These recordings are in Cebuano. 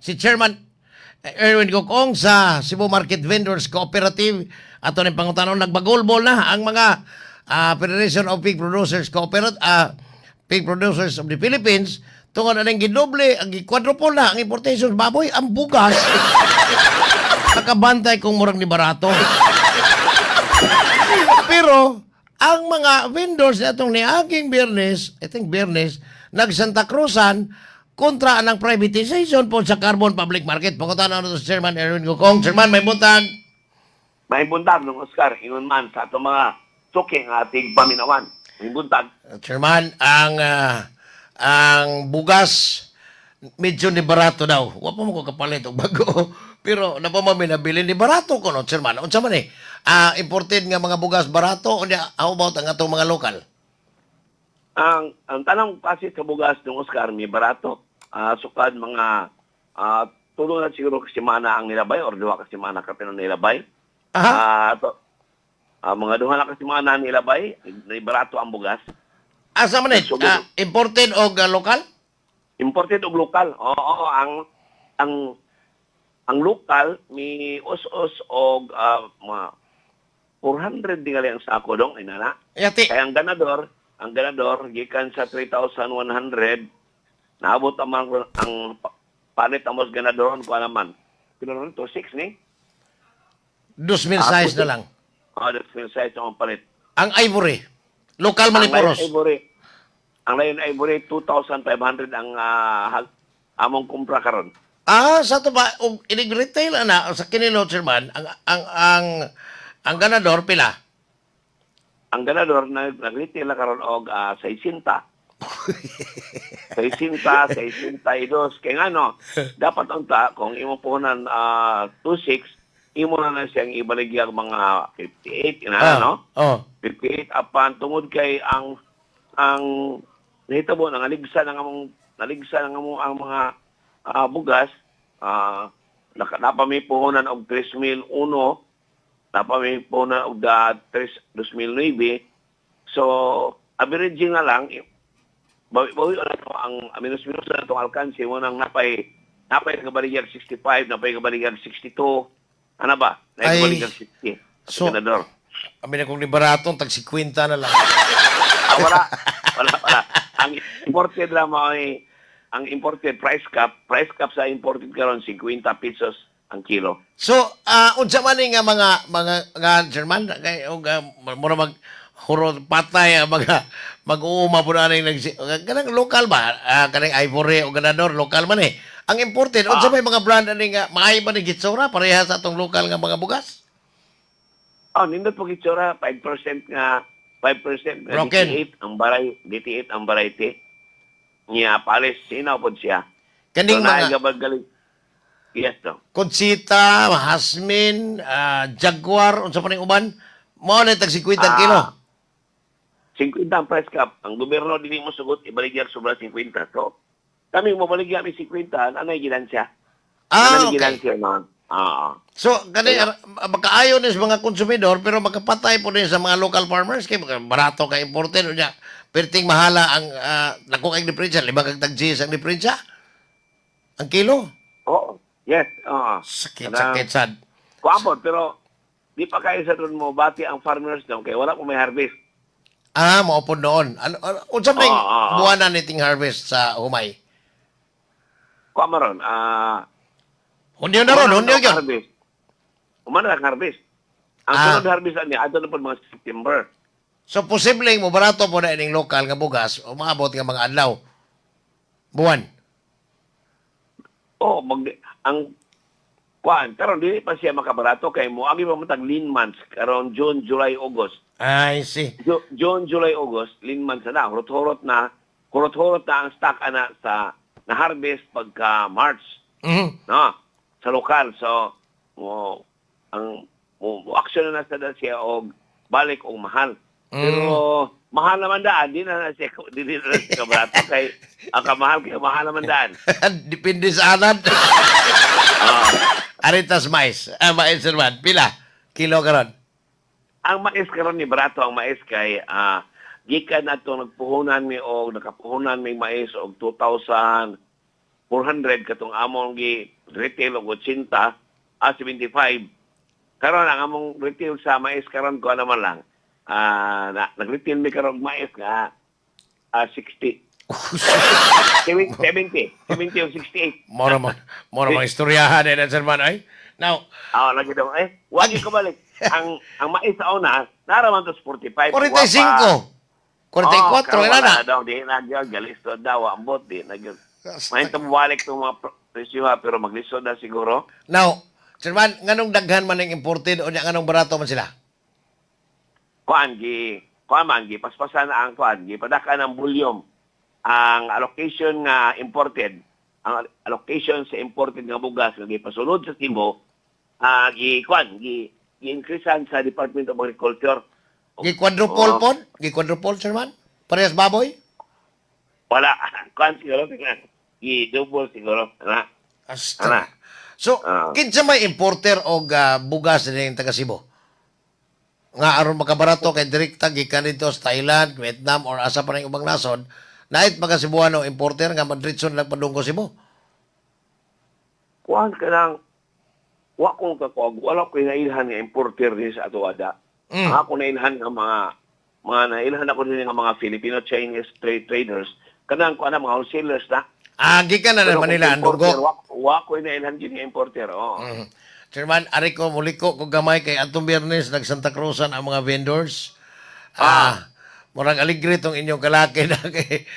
Si Chairman Erwin Gocong sa Cebu Market Vendors Cooperative. Ato ning pangutanon, nagbagulbol na ang mga Federation of Pig Producers Cooperative, Pig Producers of the Philippines, tungod na gidoble, ang gi-quadruple na ang importation baboy, ang bugas. Nakabantay kung murag ni barato. Pero ang mga vendors na itong niaging Biyernes, I think Biyernes, nag Santa Cruzan kontra ang privatization po sa Carbon Public Market. Pangutana na sa Chairman Erwin Gocong. Chairman, maayong buntag. May buntag ng Oscar, ingon man sa atong mga suki nga ating paminawan. May buntag. Chairman, ang bugas medyo ni barato daw. Wa pa mo ko kapalit og bago. Pero napa man mi nabili ni barato ko no, Chairman. Unsa man eh? Imported nga mga bugas barato unya how about ang atong mga lokal? Ang tanang klase sa bugas ng Oscar, may barato. Sukad mga tulo na siguro ka semana ang nilabay or 2 ka semana ka ang nilabay. Mga 2 na ka semana ang nilabay, ni barato ang bugas. Asa man eh? Imported og lokal? Imported og lokal. Oo, ang lokal mi us-us og mga 400 dingali ang sako dong inana. Yati. Kaya ang ganador gikan sa 3,100 naabot ang ang palit amos ganador ko naman. Pila ron to 6 ni? 2,000 size na lang. Oh, 2,000 size ang palit. Ang Ivory. Lokal man ni Ang Lion Poros. Ivory. Ang Lion Ivory 2,500 ang among kumpra karon. Sa to ba og inig retail ana sa kinilo, Chairman, ang ganador pila? Ang ganador na nag-retail na karon og 60. 60, 62. Kaya nga no, dapat unta kung imo puhunan 26, imo na na siyang ibaligya ang mga 58, ina no? Oh. 58 apan tungod kay ang nahitabo nang aligsa ng among naligsa ng among ang mga bugas, napa may puhunan og 3,001, napa may puhunan og da 3 2009. So averaging na lang, bawi bawi na to ang minus minus na itong alkanse mo nang napay kabaligya 65, napay kabaligya 62, ano ba, napay Ay, kabaligya 60 so- ganador. Ami na kung ni baratong tag 50 na lang. Ah, wala. Wala, wala. Ang imported lang mo ay, ang imported price cap sa imported karon 50 pesos ang kilo. So, unsa man ni nga mga nga Chairman kay og mura mag huro patay ang mga mag-uuma po na ning kanang lokal ba, kanang Ivory o ganador lokal man eh. Ang imported, unsa may mga brand ani nga maayo ba ni gitsura pareha sa atong lokal nga mga bugas? Oh, nindot po gitsura, 5% nga 5% nga Broken. DT8 ang baray, DT8 ang variety. Niya palis sinaw pod siya. Kaning so, mga mga Yes, no. Conchita, Hasmin, Jaguar, unsa pa ning uban? Mao na tag 50 kilo. 50 ang price cap. Ang gobyerno dili mo sugot ibaligya sobra 50. So, kami mo baligya mi 50, anay ginansya. Anay ginansya man. So, kani makaayo ni sa mga konsumidor pero makapatay po din sa mga local farmers kay barato kay imported unya. Perting mahala ang dako kay diferensya, lima kag tag ang diferensya. Ang kilo. Oo. Yes. Oo. Sakit, Kanang- sakit sad. Kuamot, pero di pa kayo sa doon mo bati ang farmers daw kay wala po may harvest. Ah, mao pod noon. Ano unsa may Oo. buwanan niting harvest sa humay? Kuamaron, Hunyo na ron, human hunyo ang gyud. harvest. Human ang harvest. Ang sunod harvest ani adto na po mga September. So posibleng mo barato po na ining lokal nga bugas umaabot nga mga adlaw. Buwan. Oh, mag ang kuan karon dili pa siya makabarato kay moagi pa man tag lean months karon June, July, August. I see. June, July, August, lean months na. Hurot-hurot na, hurot-hurot na ang stock ana sa na harvest pagka March. No, sa lokal. So mo ang mo action na sa siya og balik og mahal. Pero mahal naman daan, di na siya kabarato kay ang kamahal kay mahal naman daan. Depende sa anad. Aritas mais. Mais naman. Pila? Kilo karon. Ang mais karon ni barato ang mais kay gikan nato nagpuhunan mi og nakapuhunan mi mais og 2,100 400 katong among gi retail og 80, 75. Karon ang among retail sa mais karon ko naman lang. Nag-retail mi karon og mais nga 60. 70, 70 o 68. Mora man istoryahan eh, Chairman ay. Now, Lagi daw. Eh, wag ko balik. Ang mais sa una, naraman to 45. 45. 44 Oh, ina na. daw, di na gyud galisod daw ambot di na gyud. May balik tong mga presyo ha, pero maglisod na siguro. Now, Chairman, nganong daghan man ang imported o nya nganong barato man sila? Kuan man gi paspasan ang kuan gi padaka ng volume ang allocation nga imported, ang allocation sa imported nga bugas nga gipasulod sa Cebu, gi kuan gi gi-increasean sa Department of Agriculture. Gi quadruple Oo. pod? Gi quadruple, Chairman? Parehas baboy? Wala, kuan siguro tingnan. Gi double siguro na. Asta. Ana. So, kinsa may importer og bugas din taga Cebu? Nga aron makabarato kay direkta gikan dito sa Thailand, Vietnam or asa pa ning ubang nasod, nait mga Cebuano importer nga madritson lang padunggo Cebu. Kuan ka lang, wa kong kakuag, wala ko nailhan nga importer din sa ato ada. Ang ako nailhan nga mga nailhan ako din nga mga Filipino Chinese trade traders, kanang kuan na mga wholesalers na. Ah, gikan na Pero ng kung Manila ang importer, dugo. wa ko nailhan gid nga importer. Oh. Chairman, ari ko muliko ko gamay kay atong Biyernes nag Santa Cruzan ang mga vendors. Murag aligre tong inyong kalaki na kay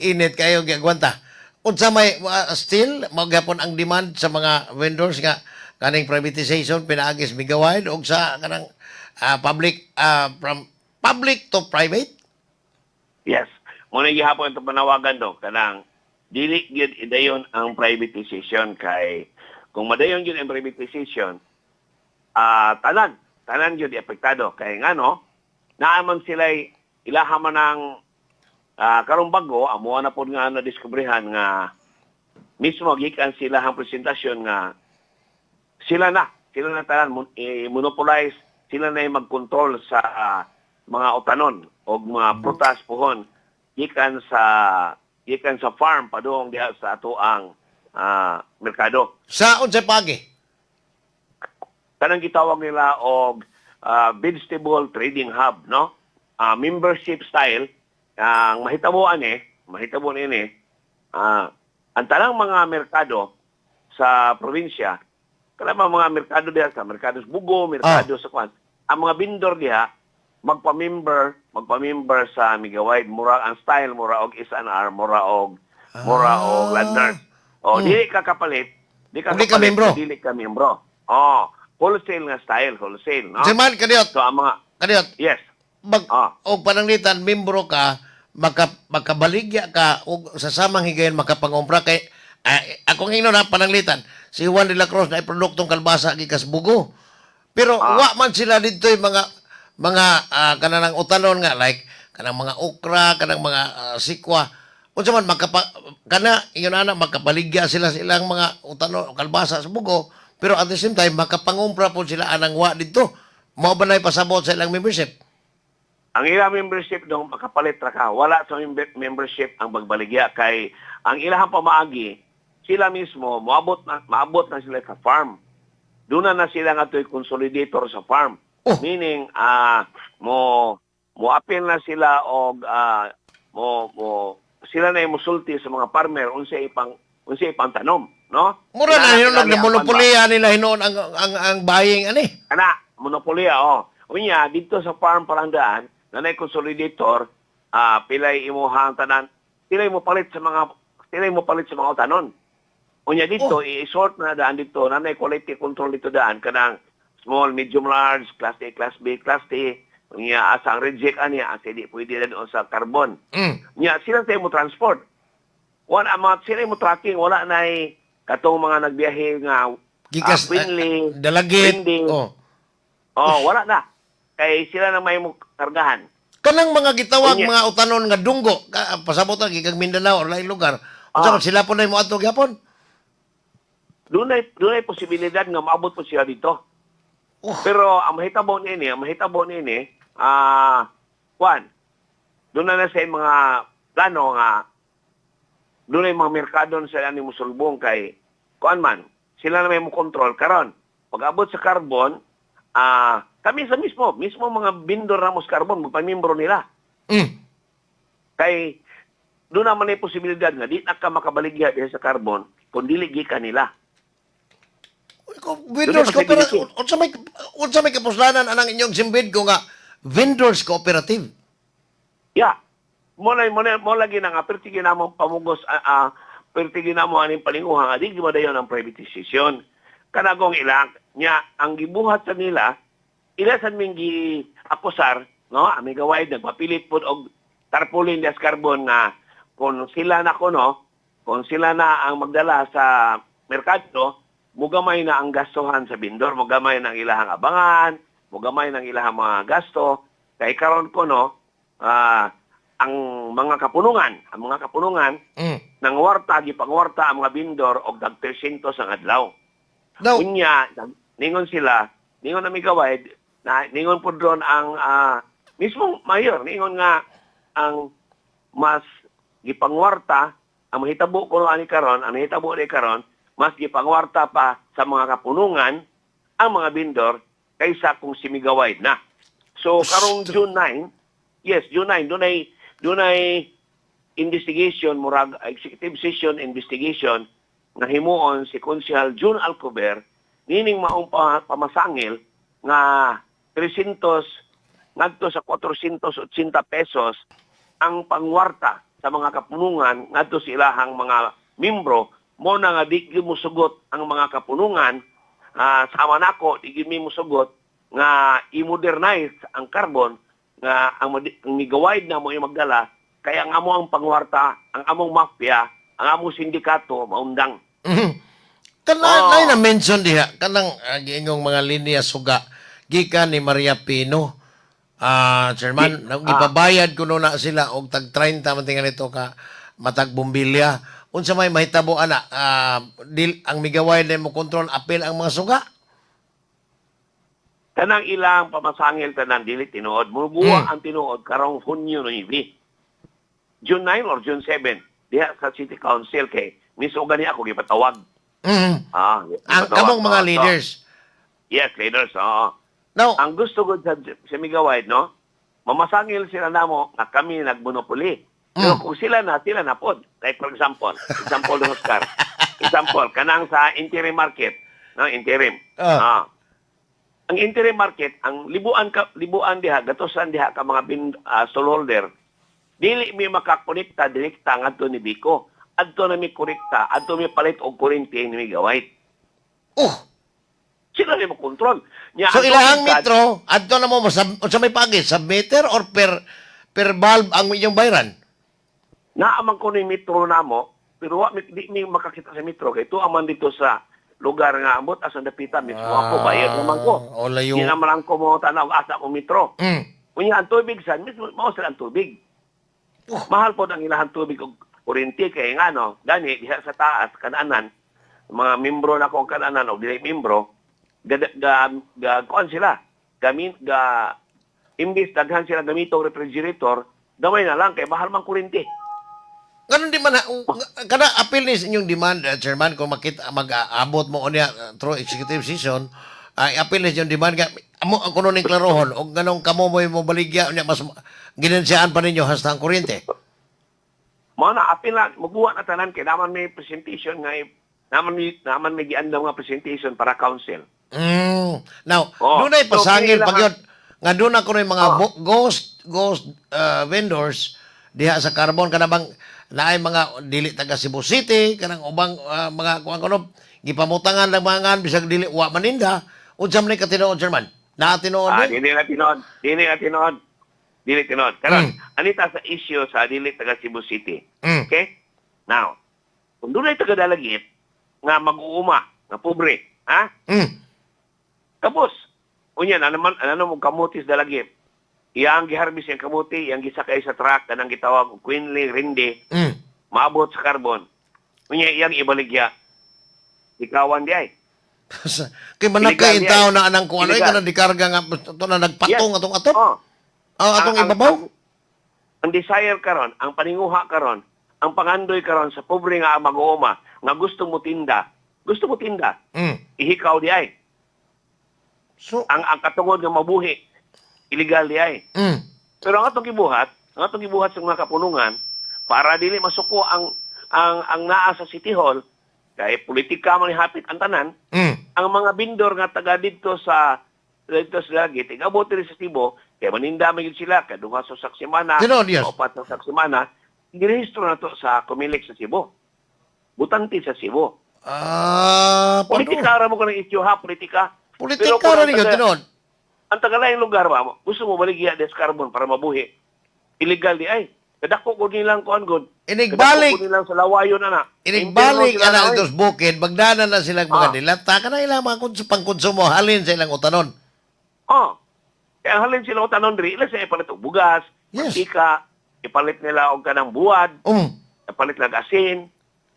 init kayo giagwanta. Unsa may still magyapon ang demand sa mga vendors nga kaning privatization pinaagis Megawide og sa kanang public, from public to private? Yes. Muna gihapon ito panawagan do kanang dili gyud idayon ang privatization kay kung madayon gyud ang privatization, tanan tanan gyud apektado kay ngano naa man sila ilaha man ang karong bago amo na pod nga nadiskubrehan nga mismo gikan sila ang presentasyon nga sila na tanan monopolize, sila na yung magkontrol sa mga utanon o mga prutas puhon gikan sa farm padung diha sa ato ang merkado. Sa unsay pagi? Kanang gitawag nila og vegetable trading hub, no? Membership style ang mahitabo ani, mahitabo niini, ang tanang mga merkado sa probinsya, kanang mga merkado diha sa merkado sa Bugo, merkado sa kwan, ang mga vendor diha magpa-member sa Megawide. Mura ang style, mura og S&R, mura og Landers. O dili ka kapalit, di ka Kung di ka kapalit membro. kung dili ka membro. Oh, wholesale nga style, wholesale, no? Chairman, kaniot, So ang mga kaniot, yes. mag og pananglitan membro ka, makabaligya ka og sa samang higayon makapangompra kay akong ingnon ha, pananglitan si Juan de la Cruz na produktong kalbasa gikas Bugo pero wa man sila didto yung mga kanang utanon nga like kanang mga okra, kanang mga sikwa. Unsa man makapa kana ingon ana makabaligya sila sa ilang mga utanon o kalbasa sa Bugo pero at the same time makapangumpra po sila anang wa didto. Mao ba na'y pasabot sa ilang membership? Ang ilang membership dong makapalit ra ka. Wala sa membership ang bagbaligya kay ang ilahang pamaagi, sila mismo maabot na sila sa farm. Doon na na sila nga to'y consolidator sa farm. Meaning mo mo apil na sila og mo mo sila na yung musulti sa mga farmer unsay ipang tanom, no? Mura na hinuon Kinahanglan na ang monopoliya nila hinuon ang buying ani. Kana, monopoliya, oh. Unya, dito sa farm parang daan, na consolidator, pilay imuhang tanan, pilay mo palit sa mga utanon. Unya dito, i-sort na daan dito, na quality control dito daan, kanang small, medium, large, class A, class B, class T. Unya, asa ang reject ani, asa di pwede na doon sa carbon. Nya, sila tayo mo transport. Wala mga sila mo tracking, wala na katong mga nagbiyahe nga Gikas Quinly, Dalagit. Quinly. Oh. Oh, wala na. Kay sila na may mo kargahan. Kanang mga gitawag Unya. mga utanon nga dunggo, ka, pasabot na gikag Mindanao or laing lugar. Unsa man sila po na mo adto gyapon? Dunay posibilidad nga maabot po sila dito. Pero ang mahitabo niini, kwan, doon na na sa mga plano nga Dunay mga merkado na sila ni musulbong kay kuan man sila na may mo kontrol karon. Pag abot sa carbon, kami sa mismo mismo mga vendor na mo sa carbon magpamiembro nila. Kay doon naman ay posibilidad nga di na ka makabaligya diha sa carbon kung dili gikan nila. Vendors Dunay cooperative. possibility. Unsa may kapuslanan anang inyong simbid ko nga vendors cooperative? Yeah. Mo lagi na nga perti ginamo pamugos, perti ginamo aning palinguha nga di gimadayon ang privatization. Kanagong ilang nya ang gibuhat sa nila, ila sad ming gi akusar, no, ami gaway nagpapilit pod og tarpaulin das carbon nga kung sila na kuno, kung sila na ang magdala sa merkado, mugamay na ang gastuhan sa bindor, mugamay na ang ilahang abangan, mugamay na ang ilahang mga gasto. Kay karon kuno, ang mga kapunungan nang warta, gipangwarta ang mga bindor og dag 300 ang adlaw. Now, Unya, ningon sila, ningon na migaway, na ningon po doon ang mismong mayor, ningon nga ang mas gipangwarta, ang mahitabo ko ani karon, ang mahitabo ni karon, mas gipangwarta pa sa mga kapunungan ang mga bindor kaysa kung simigaway na. So karong June 9, yes, June 9, dunay investigation, murag executive session investigation nga himuon si Konsehal June Alcover nining maong pamasangil nga 300 ngadto sa 480 pesos ang pangwarta sa mga kapunungan ngadto sa ilahang mga membro. Mo na nga di gyud mosugot ang mga kapunungan, sama nako, di gyud mi mosugot nga i-modernize ang carbon nga ang migaway na mo yung magdala kaya ang amo ang pangwarta, ang among mafia, ang among sindikato maundang. Kana Oh. na mention diha kanang giingong mga linya suga gikan ni Maria Pino. Chairman, gipabayad kuno na sila og tag 30 man tingali to ka matag bumbilya. Unsa may mahitabo ana? Dil, ang migaway na mo kontrol apil ang mga suga? Tanang ilang pamasangil tanan dili tinuod. Mubuwa ang tinuod karong Hunyo 9. June 9 or June 7 diha sa City Council kay miso gani ako gipatawag. Ang Gipatawag. kamong mga Oh, so, leaders. Yes, leaders. Oo. Now, Ang gusto ko sa Migaway, no? Mamasangil sila namo nga kami nagmonopoli. Pero kung sila na pod. Like for example, example ng Oscar. Example, kanang sa interim market, no, interim. Ang interim market, ang libuan ka libuan diha, gatosan diha ka mga stallholder. Dili mi makakonekta direkta ngadto ni Biko. Adto na mi konekta, adto mi palit og kuryente ni Migaway. Sila ni mo kontrol. Nya, So ang ilahang tubig, metro, adto na mo unsa may paagi, submeter or per bulb ang inyong bayran? Naaman ko ni metro namo, pero wa mi, di mi makakita sa metro kay tuwa man dito sa lugar nga ambot asa dapita mismo ako bayad naman ko. O layo. Di naman lang ko mo tanaw asa ko metro. Unya ang tubig san mismo mao sila ang tubig. Mahal po ang ilahang tubig og kuryente kay ngano, gani diha sa taas kananan mga membro na ko ang kananan og dili membro ga ga, ga kuan sila. Gamin ga imbis daghan sila gamito og refrigerator, gamay na lang kay mahal man kuryente. Ganun di man kada appeal ni sa inyong demand, chairman, kung makita mag-aabot mo unya through executive session, ay appeal ni sa inyong demand nga amo ang kuno ning klarohon og nganong kamo mo'y mobaligya unya mas ginansyaan pa ninyo hasta ang kuryente. Mao na apil na maguwa na tanan kay naman may presentation nga naman may giandam nga presentation para council. Now, Oh, dunay so, pasangil kailangan- pag yun, nga doon ako yung mga ghost vendors diha sa Carbon kana bang naay mga dili taga Cebu City kanang ubang mga kuan kuno gipamutangan lang mga ngan bisag dili wa maninda. Unsa man ni katinuod, chairman? Naa tinuod ni? Dili na tinuod. Dili na tinuod. Dili tinuod. Karon, anita sa issue sa dili taga Cebu City. Okay? Now, kung dunay taga Dalagit nga mag-uuma, nga pobre, ha? Tapos, unya na naman ano mo kamutis Dalagit. Iyang giharbis ang kamuti, iyang gisakay sa truck kanang gitawag og Quinly Rinde, maabot sa carbon. Unya iyang ibaligya. Ikawan di ay. Kay manakay Illegal in tao yan. na anang kuan ay Illegal. kanang dikarga nga to na nagpatong atong atop. Oh. Ang atong ibabaw. Ang desire karon, ang paninguha karon, Ang pangandoy karon sa pobre nga mag-uuma nga gusto mo tinda, gusto mo tinda, ihikaw di ay. So, Ang katungod nga mabuhi, illegal di ay. Pero ang atong gibuhat sa mga kapunungan para dili masuko ang naa sa City Hall kay politika man hapit ang tanan, ang mga bindor nga taga didto sa Dalaguete, igabot diri sa Cebu, kay maninda man gyud sila kay duha sa saksimana, upat sa saksimana, girehistro na to sa Comelec sa Cebu. Butante sa Cebu. Ah, pano? Politika ra mo kanang issue ha, politika. Pero Politika kung ra ang ninyo, tinuod. Ang tagalayang lugar ba, gusto mo baligya des carbon para mabuhi. Illegal di ay. Kadako ko nilang kuan god. Inigbalik. Kadako ko nilang sa lawayon ana. Inigbalik Impierno sila ana na, oy. itos bukid, magdana na silang mga dilata, kana ilang mga pangkonsumo, halin sa ilang utanon. Oh. Kaya halin sila og tanon diri, ila sa ipalit og bugas, mantika, ipalit nila og kanang buwad, ipalit nila asin,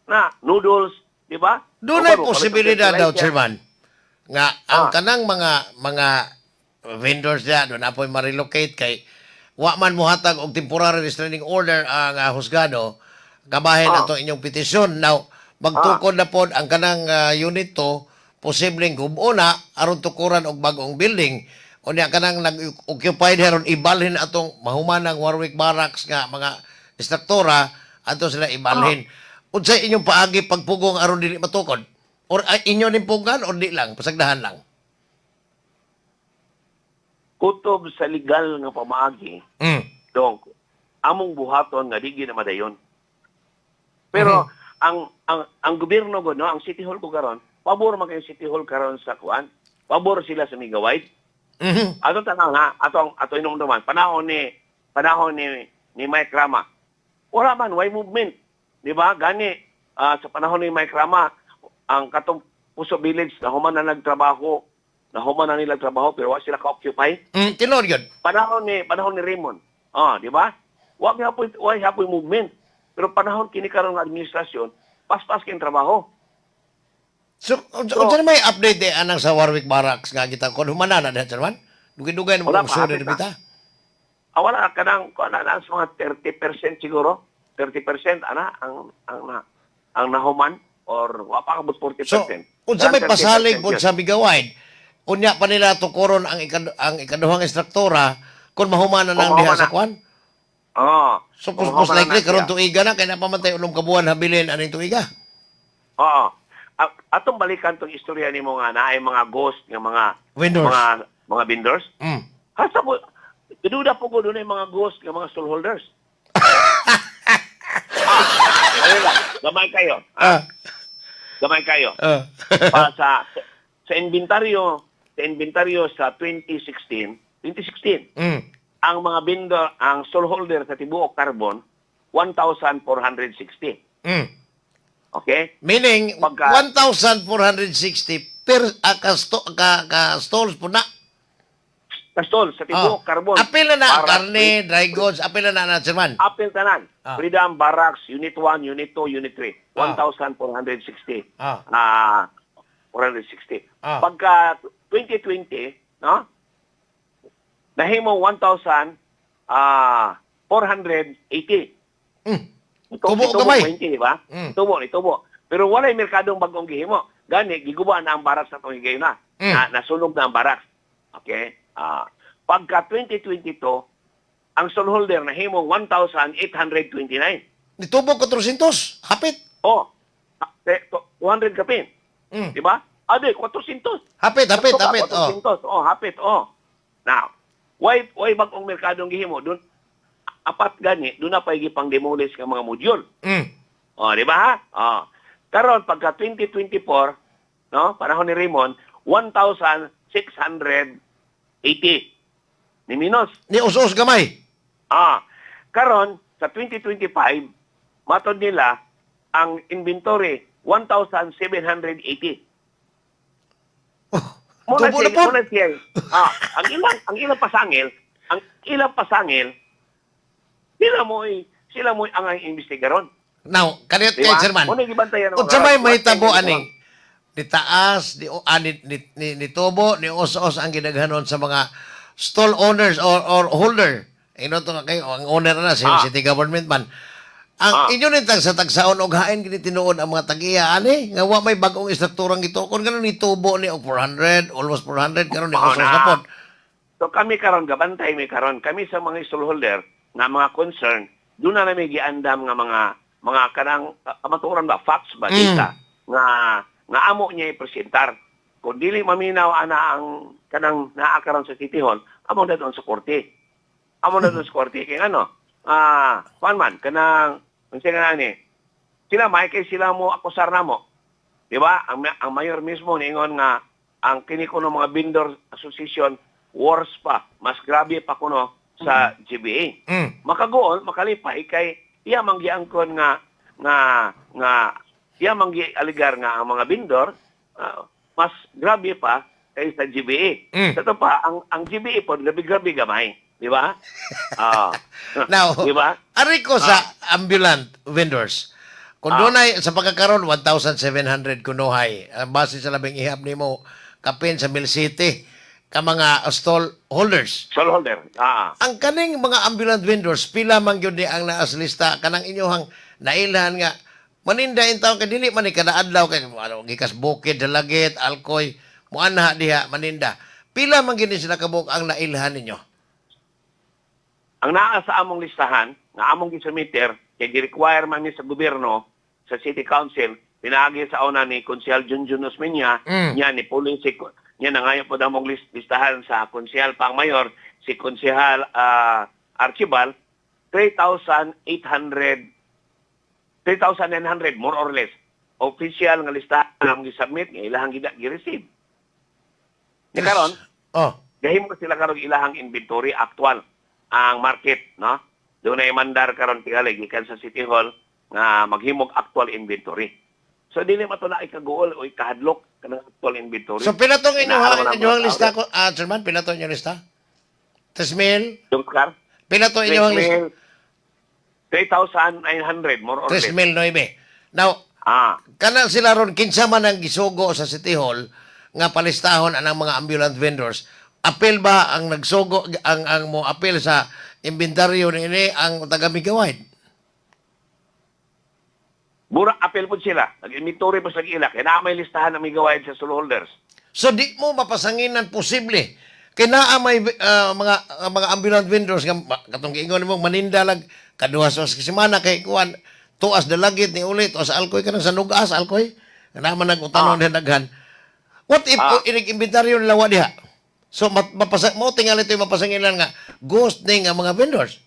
na noodles, di ba? Doon ay O, palit og posibilidad daw, fertilizer. Chairman, nga ang kanang mga vendors diya, doon apoy ma-relocate kay wa man mohatag og temporary restraining order ang husgado, kabahin atong inyong petisyon. Now, magtukod na pod ang kanang unit to, posibleng gubo na aron tukuran og bag-ong building. Unya kanang nag-occupied heron ibalhin atong mahumanang Warwick Barracks nga mga istruktura ato sila ibalhin. Unsay inyong paagi pagpugong aron dili matukod? Or ay, inyo ning pugan or di lang, pasagdahan lang? Kutob sa legal nga pamaagi, donc among buhaton nga di gyud na madayon. Pero ang gobyerno go no, ang City Hall ko karon, pabor man kayo City Hall karon sa kuan. Pabor sila sa Megawide. Ato tanang ha, atong ato inumduman panahon ni Mike Rama. Wala man way movement. Di ba? Gani sa panahon ni Mike Rama ang katong Puso Village na human na nagtrabaho, na human na nila trabaho pero wa sila ka-occupy. Tinuod yun. Panahon ni Raymond. Ah, di ba? Wa gyapon wa hapoy movement. Pero panahon kini karon nga administrasyon, paspas kay trabaho. So, unsa na may update eh, anang sa Warwick Barracks nga kita kon humana na diha, Chairman? Dugay-dugay na Wala mo pa, sud hapit na. bita. Ah, wala ka nang kuan na sa mga 30% siguro. 30% ana ang nahuman or wa pa kabot 40%. So, unsa may Around 30% pasalig pod yun. sa Megawide? Unya pa nila tukoron ang ikaduhang istruktura kung mahumana na ang Kung diha mahumana. sa kwan. Oo. So, Kung most mahuman na likely siya. karon tuiga na kay napamantay 6 ka buwan habilin aning tuiga. Oo. Atong balikan tong istorya nimo nga naay mga ghost nga mga Vendors. mga vendors. Hasta po duda po ko dunay mga ghost nga mga stallholders. Ayun lang. Gamay kayo. Gamay kayo. Pa sa inventaryo sa 2016, 2016 ang mga vendor, ang stallholder sa tibuok Carbon 1,460. Okay? Meaning 1,460 per ka stalls po na. Ka-stall sa tibuok Carbon. Apil na na ang Barracks, karne, dry goods, apil na na na, Chairman. Apil tanan. Freedom Barracks, Unit 1, Unit 2, Unit 3. 1,460. 460. Pagka 2020, no? Nahimo 1,480. Tubo Itubo gamay. 20, di ba? Tubo, itubo. Pero walay merkadong bagong gihimo. Gani, giguba na ang barracks na itong higayon na. Na. Nasunog na ang barracks. Okay? Pagka 2022, ang stallholder nahimo 1,829. Nitubo 400, hapit. Oh, 200 kapin. Di ba? Ade, 400. Hapit, hapit, Sakto ka, hapit. Oh. 400. Oh, hapit, oh. Now, why bagong merkadong gihimo? Dun, apat gani, doon na pa pang demolish ng mga module. Oh, di ba ha? Oh. Karon pagka 2024, no, panahon ni Raymond, 1,680. Ni minus. Ni us-us gamay. Karon sa 2025, matod nila ang inventory 1,780. Oh, Muna tubo na siya, po. muna siya. Ang ilang pasangil, sila mo'y ang imbestigaron. Now, kaniyot Di kay ba? Chairman. Muna gibantayan ako Unsa may karon. mahitabo Bantayan aning ni taas, ni, ni tubo, ni os-os ang gidaghanon sa mga stall owners or holder. Ino to nga kayo, ang owner na si city government man. Ang inyo ning tagsa tagsaon og hain gini tinuod ang mga tag-iya ani nga wa may bag-ong istrukturang gitukon, karon ni tubo ni og 400, almost 400 karon ni Mao usos na. Na pod. So kami karon gabantay mi karon kami sa mga stallholder nga mga concern, doon na nami giandam nga mga kanang kamatuoran ba, facts ba, data nga nga amo niya ipresentar. Kung dili maminaw ana ang kanang naa karon sa City Hall, amo na doon sa korte. Amo na doon sa korte kay ano, kuan man kanang unsa nga ni sila may kay sila mo akusar namo. Di ba? Ang mayor mismo niingon nga ang kini kuno mga vendor association worse pa, mas grabe pa kuno sa GBA. Makagool, makalipay kay iya man giangkon nga nga nga iya man gialigar nga ang mga vendor mas grabe pa kaysa GBA. Sa ito pa, ang GBA po, grabe-grabe gamay. Di ba? Now, di ba? Ari ko sa ambulant vendors. Kung dunay sa pagkakaroon 1,700 kunuhay, ang base sa labing ihap nimo kapin sa Mill City ka mga stall holders. Stallholder. Ang kaning mga ambulant vendors, pila man gyud ni ang naas lista kanang inyohang nailhan nga maninda in taon kay dili man ni kada adlaw kay ano, gikas bukid, Dalagit, Alcoy, muanha diha maninda. Pila man gyud ni sila kabuok ang nailhan ninyo? Ang naa sa among listahan, nga among gisumiter, kay gi-require man ni sa gobyerno, sa City Council, pinaagi sa una ni Konsehal Junjun Osmeña, niya ni Pulong si niya nangayo po among listahan sa Konsehal pang Mayor, si Konsehal Archibald, 3,800, 3,900 more or less. Official nga listahan nga among gisubmit, nga ilahang gi-receive. Ni karon, gahimo sila karon ilahang inventory actual ang market, no? Doon na mandar karon tingali gikan sa City Hall nga maghimog actual inventory. So dili man to na ikaguol o ikahadlok kanang actual inventory. So pila tong Inaaraw na inyong mga lista tao. ko, Chairman, pila to inyong lista? 3,000? Yung car? Pila to inyong lista? 3,900 more or less. 3,009. Now, kana sila ron kinsa man ang gisugo sa City Hall nga palistahon anang mga ambulant vendors? Apel ba ang nagsugo, ang mo apel sa inventaryo niini ang taga Migawide? Mura apel po sila. Nag-inventory pa sila ila. Kaya na may listahan ng Megawide sa stallholders. So di mo mapasanginan posible kay naa may mga ambulant vendors nga katong giingon nimo maninda lag kaduha sa semana kay kuan tuas Dalagit ni uli tuas Alcoy, kanang sa Nugas Alcoy na man nagutanon ah. Daghan. What if inig inventaryo nila wa diha? So mapasa mo tingali ito yung mapasanginan nga ghost ning ang mga vendors.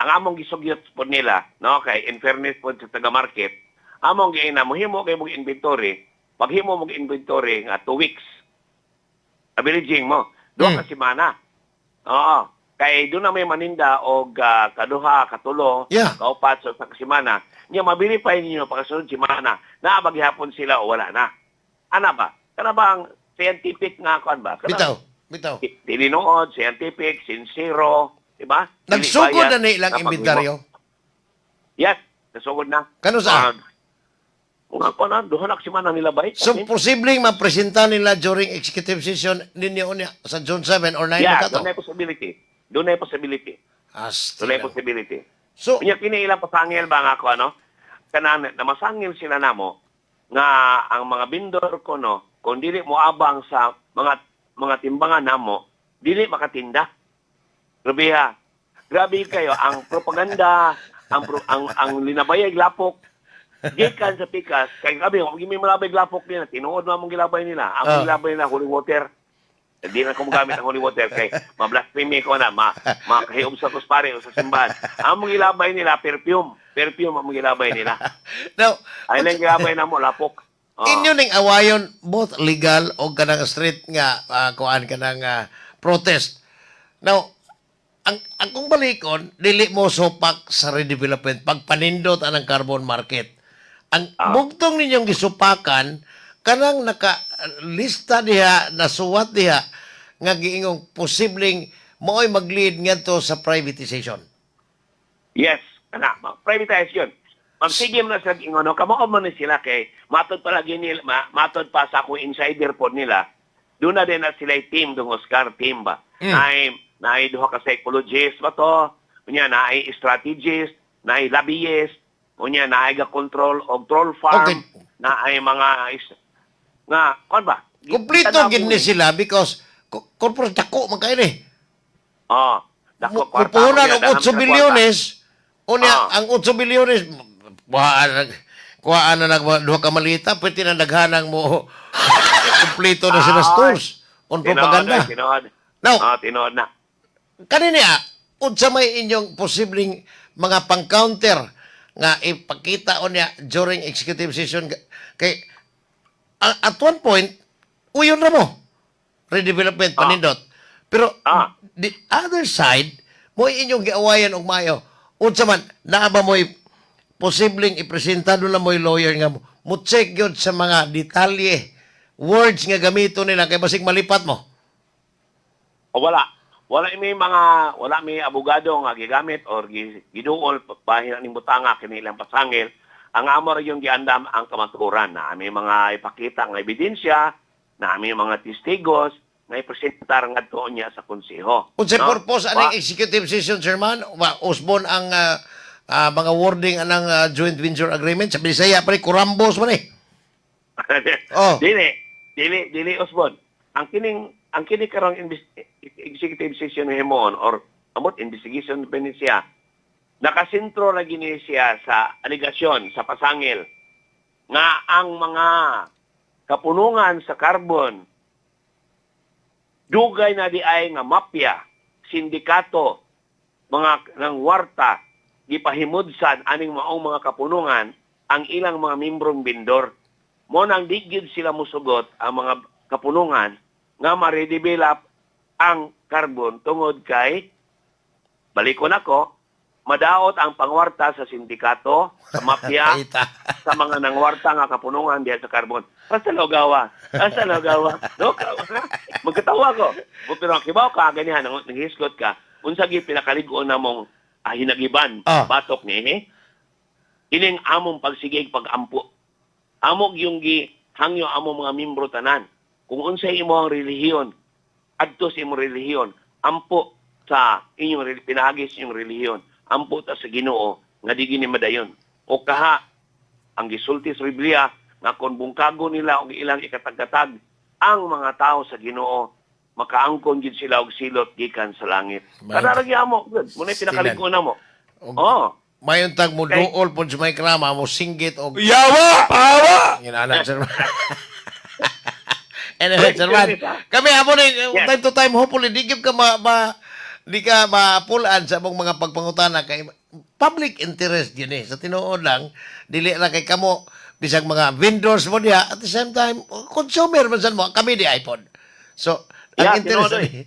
Ang among gisugyot po nila, no, kay in fairness po sa taga-market, among giina mohimo kay mong inventory, paghimo mong inventory nga 2 weeks. Averaging mo, duha ka semana. Oo. Kay doon na may maninda og kaduha, katulo, kaupat sa semana. Nya mabili pa ninyo pagkasunod semana, naa ba gihapon sila o wala na. Ana ba? Kana ba ang scientific nga kuan ba? Kana, Bitaw, bitaw. Tinuod, scientific, sincero, di ba? Dili Nagsugod bias na ni ilang na paghimo. inventaryo? Yes, nasugod na. Kano sa? Kung ako na, duha na semana nila ba? So posibleng mapresenta nila during executive session ninyo unya sa June 7 or 9 Yeah, kato? doon na possibility. Doon na possibility. Asti Doon na lang. possibility. So, Unya kini ilang pasangil ba nga ako ano? Kanang namasangil sila namo nga ang mga vendor ko, no, kung dili mo abang sa mga timbangan namo, dili makatinda. Grabe ha. Grabe kayo ang propaganda, ang linabayag lapok gikan sa pikas kay grabe kung may malabay lapok nila, tinuod man mong gilabay nila. Ang gilabay nila, holy water. Hindi na ko mogamit ang holy water kay ma-blasphemy ko na, makahiom sa kuspare o sa simbahan. Ang mga gilabay nila, perfume. Perfume ang mga gilabay nila. Now, Ay lang gilabay na mo, lapok. Oo. Inyo ning awayon both legal o kanang street nga kuan kanang protest. Now, ang akong balikon, dili mo sopak sa redevelopment pagpanindot anang carbon market. Ang bugtong ninyong gisupakan kanang naka lista diha, nasuwat diha nga giingong posibleng mao'y mag-lead ngadto sa privatization. Yes, kana, privatize yun. Magsige mo na sila ingon, no, kamao man ni sila kay matod pa lagi nila, matod pa sa akong insider po nila. Doon na din na sila team dong Oscar team ba. Naay naay duha ka psychologist ba to? Unya naay strategist. Naay lobbyist, unya naay ga control og troll farm, naay mga is, nga kon ba? Kompleto Tanaw gid mo ni eh. sila because corporate dako man kayo ni. Oh, dako kwarta. Mupuhunan Unya, og daghan 8 sila kwarta. bilyones. Unya ang 8 bilyones kuhaan kuhaan na nag duha ka malita, pwede na daghanang mo kompleto na sila stores on Tinuod, propaganda. ay, tinuod. Now, Ah, tinuod na. kanina unsa may inyong posibleng mga pang-counter nga ipakita unya during executive session kay at one point uyon ra mo redevelopment panindot, pero the other side mo inyong giawayan og maayo? Unsa man naa ba mo'y posibleng ipresenta na mo'y lawyer nga mo check gyud sa mga detalye, words nga gamito nila kay basig malipat mo? O wala. Wala may abogado nga gigamit or giduol bahin ning butanga kini ilang pasangil. Ang amo ra yung giandam ang kamatuoran na may mga ipakita nga ebidensya, na may mga testigos nga ipresentar ngadto niya sa konseho. Unsay No? purpose aning executive session, Chairman? Usbon ang mga wording anang joint venture agreement sa Bisaya pre kurambos man eh. Oh. Dili, dili, dili Osbon. Ang kini karong executive session himuon or amot investigation pa ni siya. Nakasentro ra gini siya sa alegasyon sa pasangil nga ang mga kapunungan sa Carbon dugay na di ay nga mafia, sindikato, mga ng warta, gipahimudsan aning maong mga kapunungan ang ilang mga membrong bindor. Mo nang di gyud sila musugot ang mga kapunungan nga ma-redevelop ang Carbon tungod kay, balikon ako, madaot ang pangwarta sa sindikato, sa mafia, Kita. sa mga nangwarta nga kapunungan diha sa Carbon. Basta logawa. Basta logawa. No, magkatawa ko. Pero ang kibaw ka, ganihan, nanghisgot ka, unsa gyud pinakalig-on namong hinagiban, batok ni eh? Ining among pagsigig pagampo. Amo yung gi hangyo among mga membro tanan. Kung unsay imo ang relihiyon, adto sa imong relihiyon, ampo sa inyong pinaagi sa inyong relihiyon, ampo ta sa Ginoo nga di gini madayon. O kaha ang gisulti sa Biblia nga kon bungkago nila og ilang ikatagkatag ang mga tao sa Ginoo, makaangkon gid sila og silot gikan sa langit. Kada ra gyud amo, good. Muna pinakalig-on namo. Oh. Mayon tag mo Okay. duol pod sa may krama mo singgit og Yawa! Awa! Ginana, Chairman. Anyway, Chairman, kami hapon eh, time to time, hopefully, di gyud ka ma di ka mapulaan sa among mga pagpangutana kay public interest yun eh. Sa tinuod lang, dili lang kay kamo, bisag mga vendors mo diha, at the same time, consumer man sad mo, kami di iPhone. So, ang interest tinuod, ni.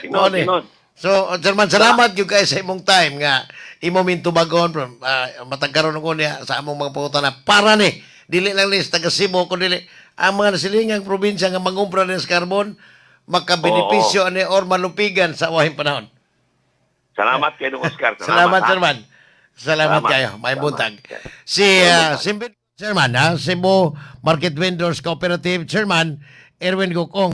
Tinuod, Mao ni. tinuod. So, Chairman, salamat gyud kay sa imong time nga imo mintubagon from matag karon ko niya sa among mga pangutana para ni dili lang ni sa taga Cebu kun dili ang mga nasilingang probinsya nga mangumpra ni sa carbon makabenepisyo ani or malupigan sa wahing panahon. Salamat kay Dong Oscar. Salamat, ha? Chairman. Salamat Salamat. kayo. May Salamat. buntag. Si Simbi Chairman, ha? Cebu Market Vendors Cooperative Chairman Erwin Gocong.